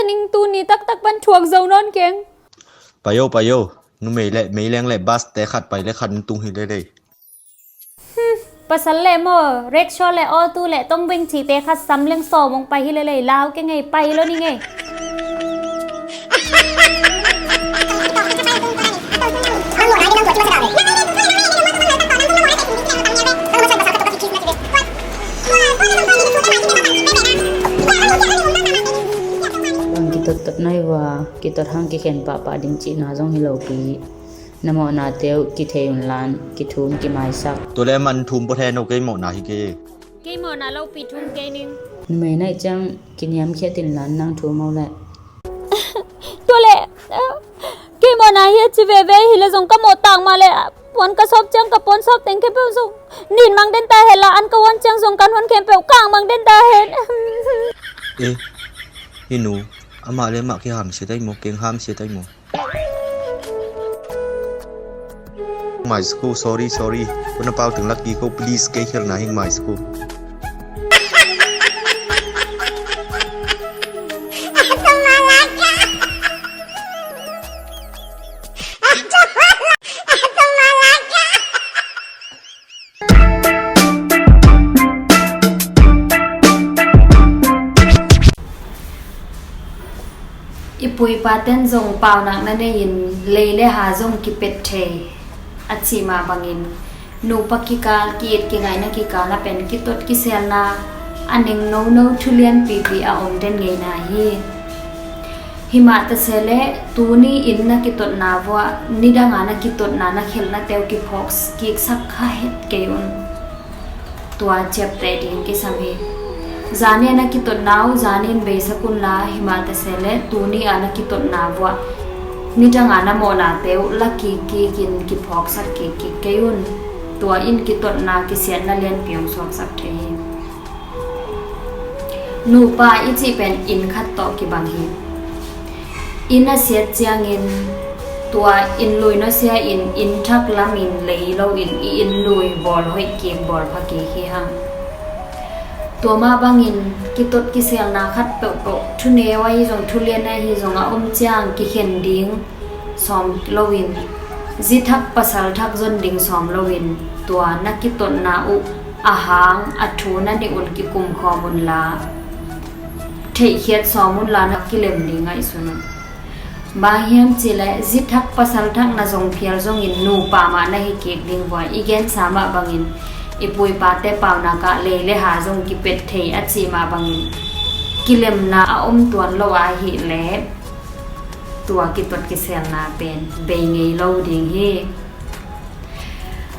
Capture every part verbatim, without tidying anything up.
Ning tuni taktak pan thuak zo nawn keng. Pai o, pai o. Numei le meileng le bus te khat pai le khat in tung hi lelei. Pasal le maw, rickshaw le auto le tongbeng cite khat sam leng sawm hong pai hi lelei, lau keng ei, pai lo ning ei. Bang kitot tot nai ua, kitot hang kikhen pahpah ding cihna zong hi lo pi. Na mawhnate uh kithei un lan, kithum kimaisak. Tua le man thum pawh hen o, kei mawhna hi kei. Kei mawhna lo pi thum kei ning. Numei naih ciang kiniamkhiat in lan nang thum o le. Tua le, kei mawhna hi a ci veve hi le zong ka mawh tak mah le, puan ka sawp ciang ka puan sawp teng khempeuh zong nin mang den ta hen la, an ka huan ciang zong kan huan khempeuh kang mang den ta hen. Eh, hi nu, amah le amah kiham sia tai maw, keng ham sia tai maw? Mai school, sorry, sorry. Kona pau teng laki ko, please, kei khelna hing mai school. I pu i pa ten zong paunak na nei-in lei le ha zong kipet thei a cih mah bangin, nupa kikal, ki-it kingaihna kikal a pen kitot kiselna a neng nono thu lianpipi a om den ngeina hi. Himah ta se leh tuni in na kitotna vuah nidanga na kitotna na khelhnate uh kiphawk kiksak kha het kei un. Tua ciapteh ding kisam hi. Zani a na kitotna uh zani in beisak unla, himah ta se leh tuni a na kitotna vuah nidanga na mawhnate uh la kikkikin kiphawksak kikkik kei un. Tua in kitotna kisiatna lianpi hong suaksak thei hi. Nupa i cih pen inn khat tawh kibang hi. Inn a siat ciangin tua inn lui nusia in, inn thak lamin lei loin i inn lui bawl hoih kik, bawl pha kik hi hang. Tua mah bangin kitot kiselna khat peuhpeuh, thuneu ahi zong, thulian ahi zong a om ciang kikhen ding sawm loin, zi thak pasal thak zon ding sawm loin, tua na kitotna uh a hang a thu na neih un kikum khawm unla, theihkhiat sawm unla na kilem ding ngaihsun un. Bang hiam cihleh zi thak pasal thak na zong phial zongin nupa mah na hi kik ding vua, i gensa mah bangin i pu i pate paunak ah lei le ha zong kipet thei a cih mah bangin kilemna a om tuan lo ahih leh tua kitot kiselna pen bei ngei lo ding hi.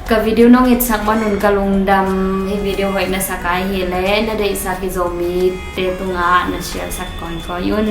Ka video nong itsak manun ka lungdam. Hih video hoih na sak ahih leh na deihsak i Zomite tungah na share sak kawikawi un.